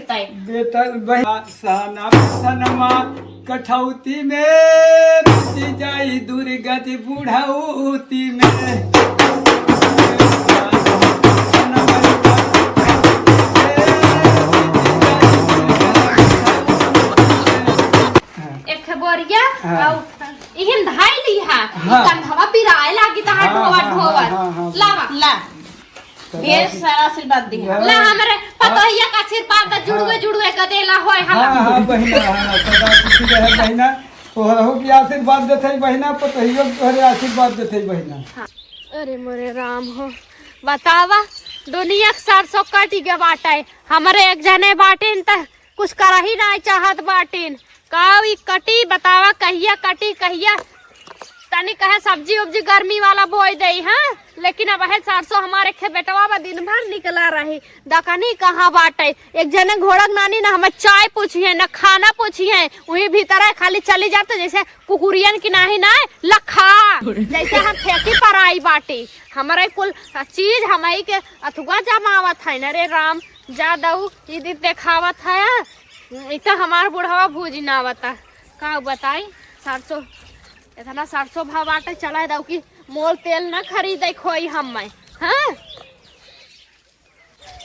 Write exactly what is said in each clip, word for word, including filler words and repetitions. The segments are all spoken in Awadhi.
तय। बेटा बहिना, सहना सनमा कठौती में, बीती जाई दुर्गति बुढ़ौती में। एक ठे बोरिया, हाँ। अउ इहिन धाई ली हा, हाँ। कंधवा पिराए लागी तहार हाँ, ढोवत, हाँ, ढोवत। हाँ, हाँ, हाँ। लावा। ला। ढेर सारा आशीर्वाद दिहा। ला, हमरे पतोहिया का आशीर्वाद त जुड़वे, हाँ। जुड़वे क देला होय हाँ, हला। हाँ, बहिना, हाँ, सदा खुशी रहे बहिना। तोहरहू के आशीर्वाद देते बहिना, पतोहियो के तोहरे आशीर्वाद देते बहिना। हाँ। अरे मोरे राम हो, बतावा, दुनिया के सरसों कटि गे बाटे, हमरे एक जने बाटिन त कुछ करही नाहीं चाहत बाटिन। काउ ई कटी, बतावा कहिया कटी, कहिया तनी कहे सब्जी उब्जी गर्मी वाला बोई देई, हाँ? लेकिन अब है सरसों हमारे खे बेटवा बा दिन भर निकला रही, दकनी कहाँ बाटे? एक जने घोड़क नानी ना हमें चाय पूछी है, ना खाना पूछी है, वही भीतर है खाली चली जाते जैसे कुकुरियन की नाही ना लखा, जैसे हम खेती पर आई बाटी। हमारे कुल चीज हमारी के अथुआ जमावत है न रे राम। जा दऊ, ई दी देखावत है, ई तो हमार बुढ़वा भूजी ना आवता। का बताई, सरसों, इतना सरसों भाव बाटे, चला दऊ कि मोल तेल ना खरीदे खोई हम मैं, हाँ?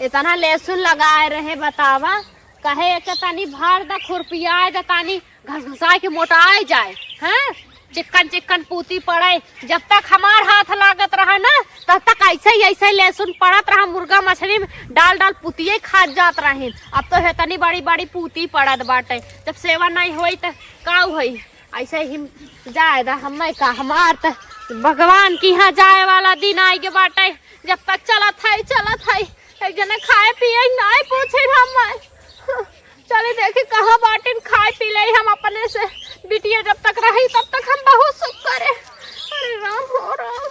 इतना लहसुन लगाए रहे, बतावा, कहे एक तनी भर द, खुरपियाए द, तनी घसघसाए के मोटाए जाए, हैं? चिक्कन चिक्कन पूती पड़े। जब तक हमार हाथ लागत रहा ना, तब तक ऐसे ही, ऐसे ही लहसुन पड़त रहा, मुर्गा मछली में डाल डाल पुतिये खात जात रहिन। अब तो हेतनी बड़ी बड़ी पूती पड़त बाटे। जब सेवा नहीं होई त का होई? ऐसे ही जाए दा, हमें का, हमार त भगवान की यहाँ जाए वाला दिन आए के बाटे। जब तक चलत है, चलत है, एक जने खाए पिए नहीं पूछे हमें। चली देखी कहाँ बाटिन, खाए पी ले हम अपने से। बिटिया जब तक रही तब तक हम बहुत सुख करे। अरे राम हो राम।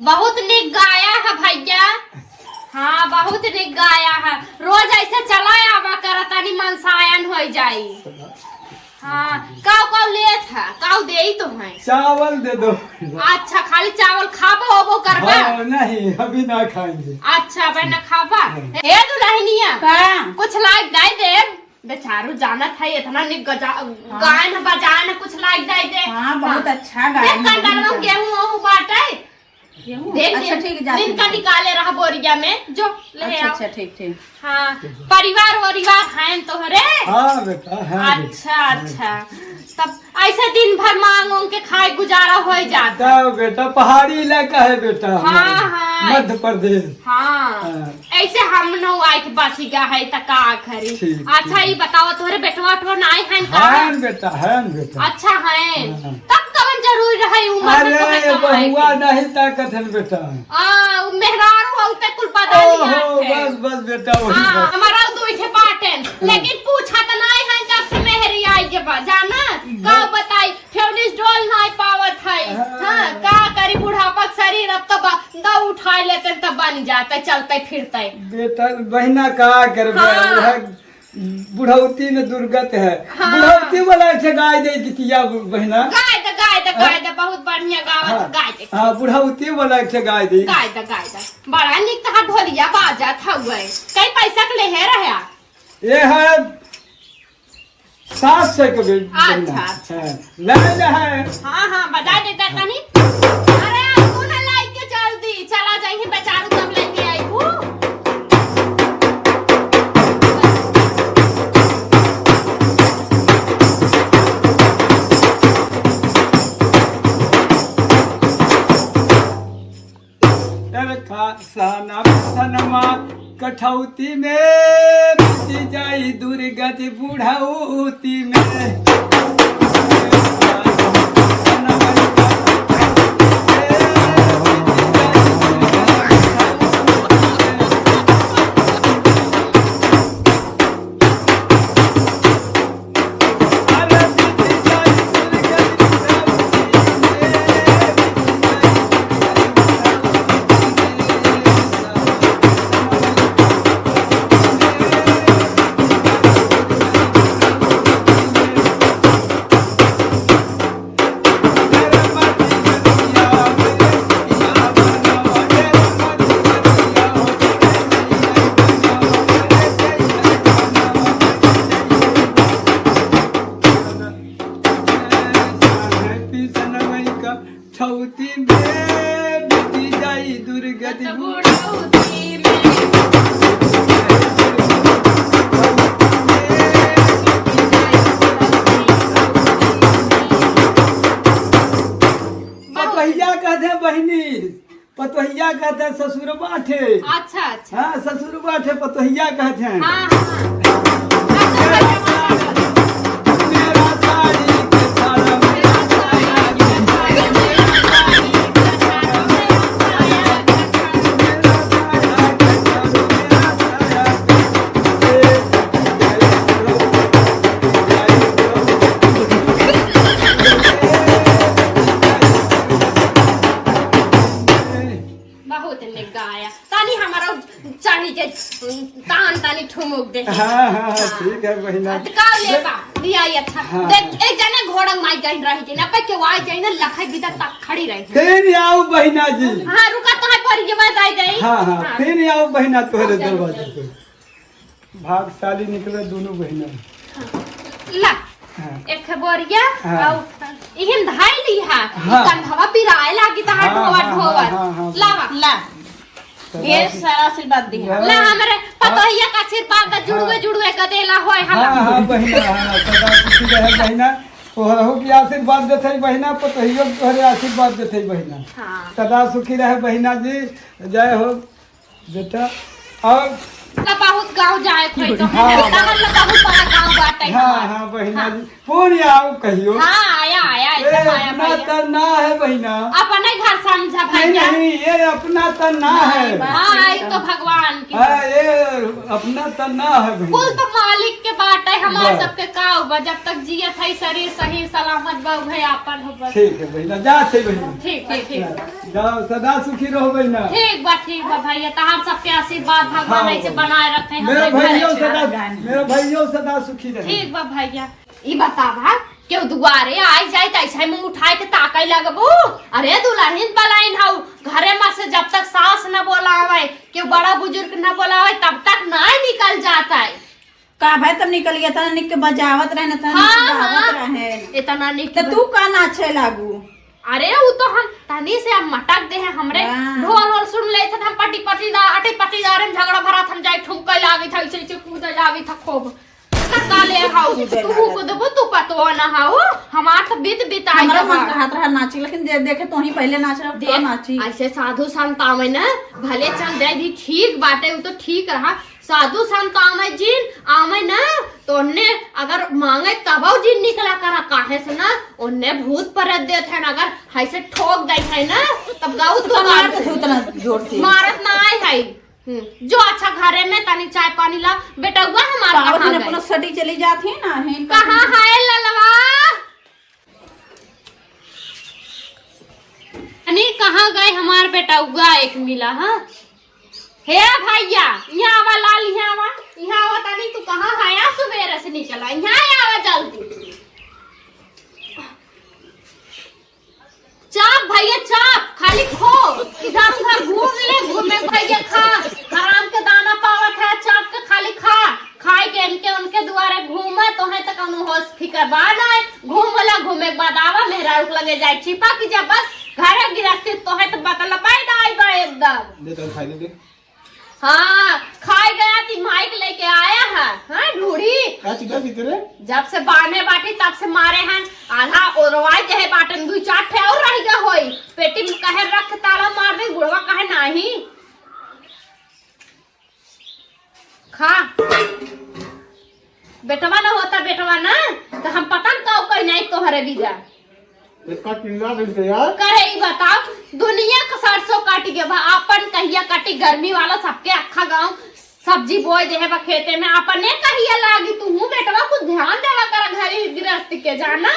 बहुत निक गाया है भैया। हाँ, बहुत निक गाया है। रोज ऐसे चला आवा करा, तनी मनसायन हो जाई। हाँ, काउ काउ लेत है, काउ देई तो है। चावल दे दो। अच्छा, खाली चावल खाबो होबो करबा? हाँ, नहीं, अभी ना खाएंगे। अच्छा, अबे ना खाबा? हाँ। ए दुल्हनिया, का? कुछ लाग जाए दे। बेचारू जानत है, इतना निक गजा-, हाँ। गायन बजान, कुछ लाग जाए दे। हाँ, बहुत हाँ। अच्छा गायन देख, कंडलवा है। गेहूं ओहू बाटे। गेहूं? देख, अच्छा, दिन, ठीक है, जाते दिन का हैं। निकाले रहा बोरिया में, जो ले अच्छा, आओ। अच्छा, ठीक, ठीक। हाँ, परिवार वरिवार हैं तोहरे? हाँ बेटा, हाँ बेटा, अच्छा, हाँ। अच्छा। तब ऐसे दिन भर मांग उंग के खाए गुजारा हो जाता। तब बेटा, पहाड़ी इलाका है बेटा हाँ, हमारा, हाँ। मध्य प्रदेश। हाँ। हाँ। ऐसे हम न आए के बसी गा है त का करी। ठीक, अच्छा, ठीक। ई बताओ, तोहरे बेटवा उठवा नाई है का? हैं बेटा, हैं बेटा। अच्छा है। हाँ। तब कवन जरूरी रहे उम्र में अरे, तोहरे ये कमाए बहुआ के? नहीं ताकत है बेटा। आ, उ मेहरारू हो ते कुल पता नहीं ओहो, आते। बस, बस बेटा, वही हाँ, बस। हमारा दो इठे बाटेन, हाँ। लेकिन पूछा त नाई है जब से मेहरी आई के बा, जाना? बस। का बताई, ठेवनिस डोल नाई पावत है। हाँ। हाँ, का करी, बुढ़ापा के शरीर अब तो बा-, दौ उठाए लेते त बन जाते, चलते फिरते। बेटा, बहिना का करबे, हाँ। वह बुढ़ौती में दुर्गत है। हाँ। बुढ़ौती वाला एक ठे गाय दे दितिया बहिना। गाय दे, गाय दे, हाँ। गाय दे, बहुत बढ़िया गावत, हाँ। गाय दे। हाँ, बुढ़ौती वाला एक ठे गाय दे। गाय दे, गाय दे। बड़ा निक तहार ढोलिया बाजत हउए। कई पैसा के लेहे रहे आ? ये है सात सौ के बे-, अच्छा, बहिना। अच्छा। हाँ, ले ले है। हाँ, हाँ, बजा देता तनी। अरे, तू ना लाई के जल्दी, चला जाइए बेचारू तब लेके आई हूँ। छौती में बीती जाई दुर्गति बुढ़ौती में। छौती में बीती जाई दुर्गति बुढ़ौती में। पतोहिया कहते हैं बहिनी, पतोहिया कहते हैं ससुर बाटे। अच्छा, अच्छा। हाँ, ससुर बाटे, पतोहिया कहते हैं। हाँ, हाँ। बहुत निक गाया। तनी हमारा चढ़ी के तान तनी ठुमुक दे। हाँ, हाँ, हाँ, हाँ। ठीक है बहिना। अत का ले बा? लिया ये अच्छा। हाँ। देख, एक जने घोड़ंग माई गइन रही के ना, पे के वाई जाई ना, लखई बिदा तक खड़ी रही। फिर आओ बहिना जी। हाँ, रुका तो है पर ये बात आई गई। हाँ, हाँ, हाँ। फिर आओ बहिना तोहरे दरवाजे पे। भागशाली निकले दोनों बहिना। ला, हाँ। एक बोरिया, हाँ। आउ इहिन धाई ली हा, हाँ। कंधवा पिराए लागी तहार हाँ, ढोवा हाँ, ढोवा। हाँ, हाँ, हाँ। लावा। ला। सदा ढेर सु- सारा आशीर्वाद दी हा। ला, हमरे पतोहिया का आशीर्वाद दा जुड़ुए हाँ। जुड़ुए का देला होय हाँ, हला। हाँ, बहिना, हाँ, सदा सुखी रहे बहिना। तोहरहु की आशीर्वाद देते बहिना, पतोहियो के तोहरे आशीर्वाद देते बहिना। हाँ। सदा सुखी रहे बहिना जी, जय हो। बेटा, और ला बहुत गाँव जाए खोई तो हाँ। तहन ला बहुत बड़ा गाँव बाटे हाँ, हमार। हाँ, बहिना हाँ। जी। कौन ये आओ कहियो? हाँ, आया, आया, ए, एकदम आया अपना भैया। त ना है बहिना। अपने घर समझा नहीं, भैया। नहीं, ये अपना त ना है। हाँ, ये तो भगवान की हाँ, ये अपना त ना है बहिना। कुल तो मालिक के बाटे, हमार बस। सबके का बा, जब तक जियत है शरीर सही सलामत बा, उहे आपन हो बस। ठीक है बहिना, जा छै बहिना। ठीक, ठीक, ठीक। जाओ, सदा सुखी रहो बहिना। ठीक बा, ठीक बा भैया, तहार सबके आशीर्वाद भगवान हाँ, ऐसे बहिना। बनाए रखे, मेरा हमरे घर भैया से। सदा, मेरा भैया सदा सुखी रहे। ठीक बा भैया। ई बतावा, केहू दुआरे आई जाए त ऐसे मुंह उठाए के ताकई लगबू? अरे दुलहिन बलाइन हऊ, घरे में से जब तक सास न बोलावे, केहू बड़ा बुजुर्ग न बोलावे, तब तक नाहीं निकल जात है। का भाई, तब निकल गया था, निक के बजावत रहे ना, था हाँ, निक गावत हाँ। रहे। इतना निक तो बज- तू का नाचे लागू? अरे, उ तो हम तनी से अब मटक दे हैं, हमरे हाँ। ढोल वोल सुन ले थे, हम पटी पटी दा-, अटी पटी दारे में झगड़ा भरा था, हम जाए ठुमके लागी था, ऐसे ऐसे कूदे लागी था खूब। कत्ता ले हाउ, कूदे तू लागत। कूदबू, तू पतवा ना हाउ, हमार तो बीत बीत आई हमरा मन हमार। कहत रहा नाची, लेकिन दे-, देखे तो ही पहले नाच रहा, देख, तो नाची। ऐसे साधु संत आवे ना, भले चल जाए भी ठीक बाटे, उ तो ठीक रहा, साधु संत आवे जिन, आवे ना, तो ओन्ने अगर मांगे तबो जिन निकला करा, काहे से ना, ओन्ने भूत प्रेत देत है ना, अगर ऐसे ठोक देत है ना, तब गाऊ तो तो मार मार के उतना जोर से। मारत ना आए है। हम्म, जो अच्छा घरे में तनी चाय पानी ला, बेटउआ हमार पावत कहाँ ने गए? अपना सटी चली जात है ना, है कहाँ है ललवा? अरे कहाँ गए हमार बेटउआ एक मिला, हाँ? हे भैया, यहाँ आवा लाल, यहाँ आवा, यहाँ आवा तनी, तू कहाँ है? आ सुबेरे से निकला, यहाँ आवा जल्दी। चाप भैया चाप, खाली खो, इधर उधर घूम ले, घूमे भैया खा, हराम के दाना पावत है, चाप के खाली खा, खाए के इनके उनके दुआरे घूमे, तोहे तो कौनो होश फिकर बा ना, घूम वाला घूमे के बाद आवा, मेहरारू के लगे जाए छिपा की जा, बस घरे गिरस्ती तोहे तो बतलबे ना आई बा एकदम। दे तो खाई ले दे। हाँ, खाए गया थी माइक लेके आया है, हाँ, ढूढ़ी। का चिका की तेरे? जब से बांधे बाटी, तब से मारे हैं। आधा ओरवाई देहे बाटन, दुई चार ठे और रह गया होई। पेटी में कहे रख, ताला मार दे, बुढ़वा कहे नाही। हाँ, बेटवा ना होता, बेटवा ना, तो हम पता न का कहीं नहीं तोहरे बीजा। एक का चिल्ला देते यार। करे ई बताओ, दुनिया का सरसों काट गया बा, आपन कहिया काटी? गर्मी वाला सबके अक्खा गाँव सब्जी बोए देहे बा खेते में, अपने कहिया लागी? तू हूँ बेटवा कुछ ध्यान देवा कर घर गृहस्थ के, जाना।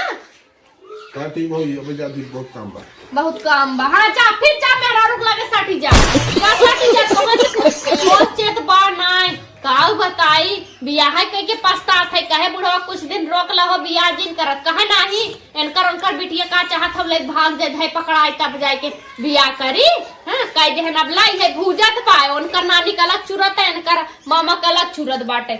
हाँ, ठीक भौजी, अबे जा, अभी बहुत काम बा। बहुत काम बा। हाँ, जा, फिर जा, मेहरारू के लगे सटी जा। जा, सटी जा, कहाँ से कुछ सोचत बा नाय। काऊ बताई, बियाह कइके पछतात है, कहे बुढ़वा कुछ दिन रोक लहो, बियाह जिन करत, कहे नाही, इनकर उनकर बिटिया का चाहत हम ले भाग जाए, धाई पकड़ाई, तब जाए के बियाह करी। हाँ, कह देहन अब लाई है भूजत पाए, उनकर नानी का अलग चुरत है, इनकर मामा का अलग चुरत बाटे।